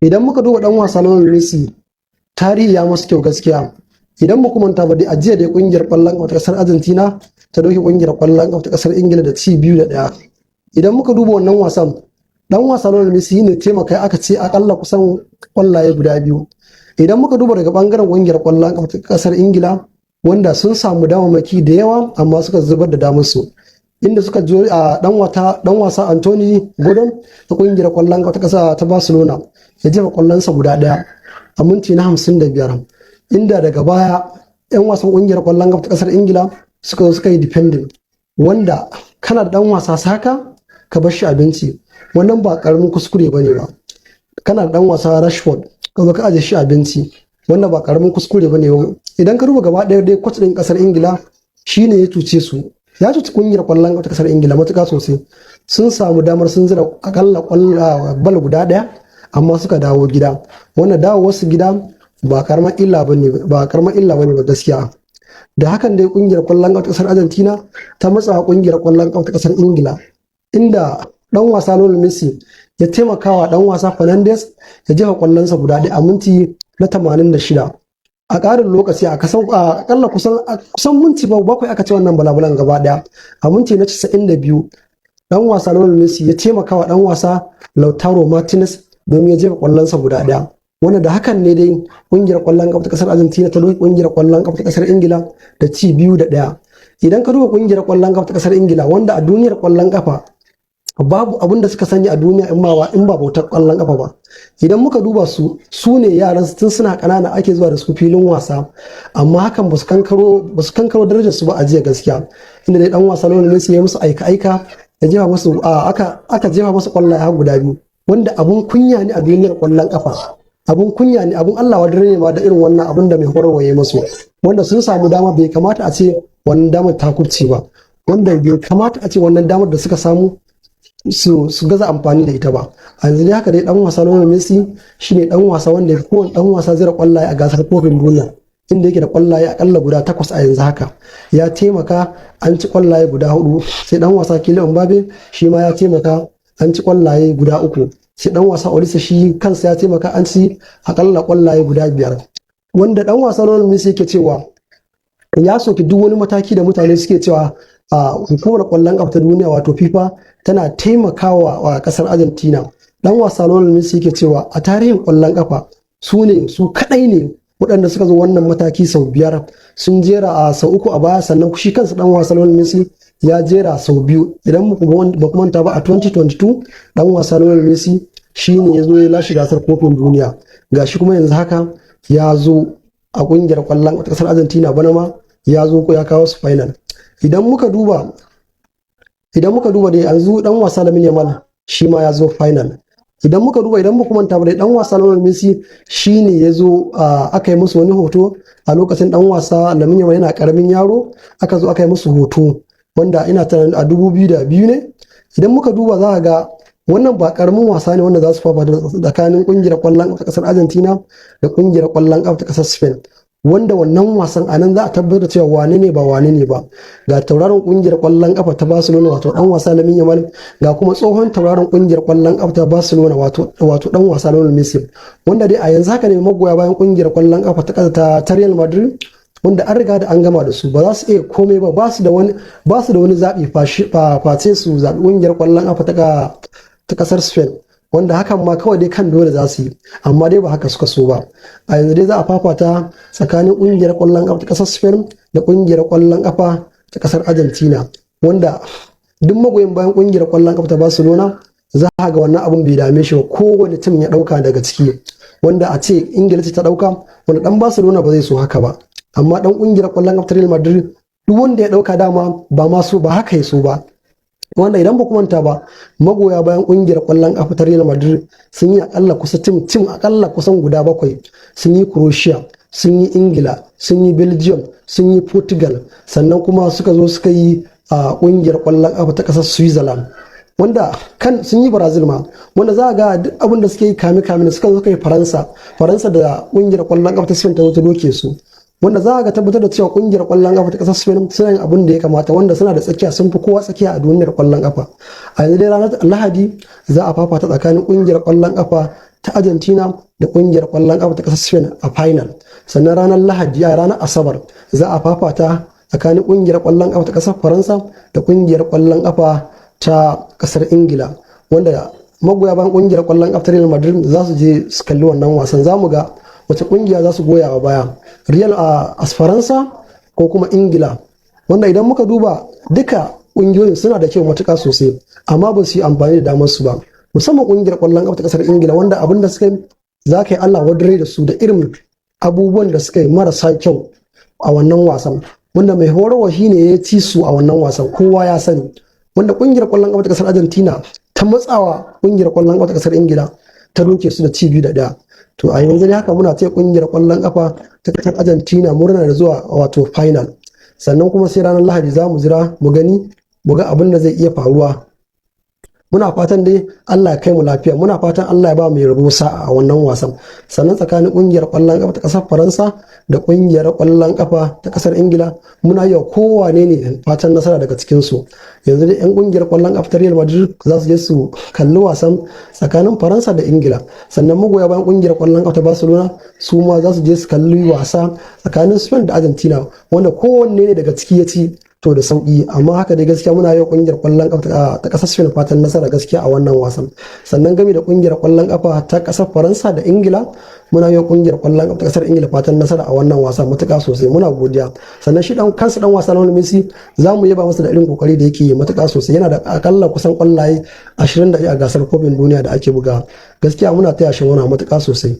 Idan muka duba dan wasa Lionel Messi, tarihi ya masu kyau gaskiya. Idan muka manta ba dai, a jiya dai kungiyar kwallon kafa ta kasar Argentina ta doke kungiyar kwallon kafa ta kasar Ingila da ci 2-1. Idan muka duba wannan wasan, dan wasa Lionel Messi ne taimaka aka ce akalla kusan kwallaye guda biyu. Idan muka duba daga bangaren kungiyar kwallon kafa ta kasar Ingila, wanda sun samu damammaki da yawa amma suka zubar da damar su, inda suka jo a dan wata dan wasa Anthony Gordon ta kungiyar kwallon kafa ta kasa ta Barcelona ya jefa kwallonsa guda daya a minti na 55, inda daga baya yan wasan kungiyar kwallon kafa ta kasar Ingila suka zo suka yi defending. Wanda kana da dan wasa Saka, ka bar shi a benci, wannan ba karamin kuskure bane ba. Kana da dan wasa Rashford, ka zo ka aje shi a benci, wannan ba karamin kuskure bane. Idan ka duba gaba ɗaya dai, coach ɗin kasar Ingila shine ya cuce su, ya cuci kungiyar kwallon kafa ta kasar Ingila matuƙa sosai. Sun samu damar sun zira akalla bal guda ɗaya amma suka dawo gida. Wannan dawo wasu gida ba karamar illa bane ba, karamar illa bane ba gaskiya. Da hakan dai kungiyar kwallon kafa ta kasar Argentina ta matsa kungiyar kwallon kafa ta kasar Ingila, inda dan wasa Lionel Messi ya taimakawa dan wasa Fernandes ya jefa kwallonsa guda ɗaya a minti na 86 a ƙarin lokaci, a kasan akalla kusan minti 7 aka ce wannan balabulan gaba ɗaya. A minti na 92 dan wasa Lionel Messi ya taimakawa dan wasa Lautaro Martinez domin ya jefa kwallonsa guda ɗaya. Wanda da hakan ne dai kungiyar kwallon kafa ta kasar Argentina ta doke kungiyar kwallon kafa ta kasar Ingila da ci 2-1. Idan ka duba kungiyar kwallon kafa ta kasar Ingila, wanda a duniyar kwallon kafa babu abin da suka sani a duniya in ba bautar kwallon kafa ba. Idan muka duba su, su ne yaran tun suna kanana ake zuwa da su filin wasa, amma hakan ba su kankaro darajar su ba a jiya gaskiya, inda dai dan wasa Lionel Messi ya musu aika aika, ya jefa musu aka jefa musu kwallaye har guda biyu, wanda abun kunya ne a duniyar kwallon kafa, abun kunya ne, abun Allah wadare ne ma da irin wannan abun da mai horarwa ya musu. Wanda sun samu dama, bai kamata a ce wannan damar ta kubce ba, wanda bai kamata a ce wannan damar da suka samu su gaza amfani da ita ba. A yanzu dai haka dai dan wasa Lionel Messi shine dan wasa wanda ya fi kowane dan wasa zira kwallaye a gasar kofin duniya, inda yake da kwallaye akalla guda takwas a yanzu haka. Ya taimaka an ci kwallaye guda hudu. Sai dan wasa Kylian Mbappe, shi ma ya taimaka an ci kwallaye guda uku. Sai dan wasa Olise, shi kansa ya taimaka an ci akalla kwallaye guda biyar. Wanda dan wasa Lionel Messi yake cewa ya soki duk wani mataki da mutane suke cewa a hukumar kwallon kafa ta duniya, wato FIFA, tana taimakawa wa kasar Argentina. Dan wasa Lionel Messi yake cewa a tarihin kwallon kafa su ne su kadai ne waɗanda suka zo wannan mataki sau biyar. Sun jera a sau uku a baya, sannan shi kansa dan wasa Lionel Messi ya jera sau biyu. Idan ba ku manta ba, a 2022 dan wasa Lionel Messi shi ne ya zo ya lashe gasar kofin duniya. Gashi kuma yanzu haka ya zo a kungiyar kwallon kasar Argentina, bana ma ya zo ko ya kawo su final. Idan muka duba dai, yanzu dan wasa Lamine Yamal shi ma ya zo final. Idan muka duba, idan muka manta ba dai, dan wasa Lionel Messi shine ya zo aka yi musu wani hoto a lokacin dan wasa Lamine Yamal yana karamin yaro. Aka zo aka yi musu hoto, wanda ina tunanin a 2002 ne. Idan muka duba za a ga wannan ba karamin wasa ne wanda za su fafata tsakanin kungiyar kwallon kafa ta kasar Argentina da kungiyar kwallon kafa ta kasar Spain, wanda wannan wasan a nan za a tabbatar da cewa wane ne ba wane ne ba. Ga tauraron kungiyar kwallon kafa ta Barcelona, wato dan wasa Lamine Yamal, ga kuma tsohon tauraron kungiyar kwallon kafa ta Barcelona, wato dan wasa Lionel Messi. Wanda dai a yanzu haka ne magoya bayan kungiyar kwallon kafa ta kasa ta Real Madrid, wanda an riga da an gama da su, ba za su iya komai ba, ba su da wani zaɓi face su zaɓi kungiyar kwallon kafa ta kasar Spain, wanda hakan ma kawai dai kan dole za su yi, amma dai ba haka suka so ba. A yanzu dai za a fafata tsakanin kungiyar kwallon kafa ta kasar Spain da kungiyar kwallon kafa ta kasar Argentina, wanda duk magoyin bayan kungiyar kwallon kafa ta Barcelona za a ga wannan abun bai dame shi ba, kowane team ya dauka daga ciki. Wanda a ce Ingila ce ta dauka, wanda dan Barcelona ba zai so haka ba, amma dan kungiyar kwallon kafa ta Real Madrid, duk wanda ya dauka dama ba ma so ba haka ya so ba. Wanda idan ba manta ba, magoya bayan kungiyar kwallon kafa ta Real Madrid sun yi akalla kusa team team akalla kusan guda bakwai. Sun yi Croatia, sun yi Ingila, sun yi Belgium, sun yi Portugal, sannan kuma suka zo suka yi a kungiyar kwallon kafa ta kasar Switzerland, wanda kan sun yi Brazil ma. Wanda za a ga duk abin da suke yi kame kame, suka zo suka yi Faransa. Faransa da kungiyar kwallon kafa ta Spain ta zo ta doke su, wanda za a ga tabbatar da cewa kungiyar kwallon kafa ta kasar Spain suna yin abin da ya kamata, wanda suna da tsakiya, sun fi kowa tsakiya a duniyar kwallon kafa. A yanzu dai ranar Lahadi za a fafata tsakanin kungiyar kwallon kafa ta Argentina da kungiyar kwallon kafa ta kasar Spain a final. Sannan ranar Lahadi, a ranar Asabar, za a fafata tsakanin kungiyar kwallon kafa ta kasar Faransa da kungiyar kwallon kafa ta kasar Ingila, wanda magoya bayan kungiyar kwallon kafa ta Real Madrid za su je su kalli wannan wasan. Za mu ga wace kungiya za su goya wa baya, Real a Faransa ko kuma Ingila, wanda idan muka duba duka kungiyoyin suna da kyau matuƙa sosai, amma ba su yi amfani da damar su ba, musamman kungiyar kwallon kafa ta kasar Ingila, wanda abin da suka yi za ka yi Allah wadare da su da irin abubuwan da suka yi marasa kyau a wannan wasan, wanda mai horarwa shine ya ci su a wannan wasan, kowa ya sani, wanda kungiyar kwallon kafa ta kasar Argentina ta matsawa kungiyar kwallon kafa ta kasar Ingila ta doke su da ci 2-1. To a yanzu dai haka muna taya kungiyar kwallon kafa ta kasar Argentina murna da zuwa wato final. Sannan kuma sai ranar Lahadi za mu jira mu gani, mu ga abin da zai iya faruwa. Muna fatan dai Allah ya kai mu lafiya, muna fatan Allah ya ba mu rabo sa'a a wannan wasan. Sannan tsakanin kungiyar kwallon kafa ta kasar Faransa da kungiyar kwallon kafa ta kasar Ingila, muna yi wa kowane ne fatan nasara daga cikin su. Yanzu dai yan kungiyar kwallon kafa ta Real Madrid za su je su kalli wasan tsakanin Faransa da Ingila. Sannan magoya bayan kungiyar kwallon kafa ta Barcelona su ma za su je su kalli wasa tsakanin Spain da Argentina, wanda kowanne ne daga ciki ya ci to da sauki. Amma haka dai gaskiya muna yi kungiyar kwallon kafa ta kasar Spain fatan nasara gaskiya a wannan wasan. Sannan game da kungiyar kwallon kafa ta kasar Faransa da Ingila, muna yi kungiyar kwallon kafa ta kasar Ingila fatan nasara a wannan wasa matuƙa sosai. Muna godiya. Sannan shi dan kansa dan wasa Lionel Messi, za mu yaba masa da irin kokari da yake yi matuƙa sosai. Yana da akalla kusan kwallaye 21 a gasar kofin duniya da ake buga. Gaskiya muna taya shi murna matuƙa sosai.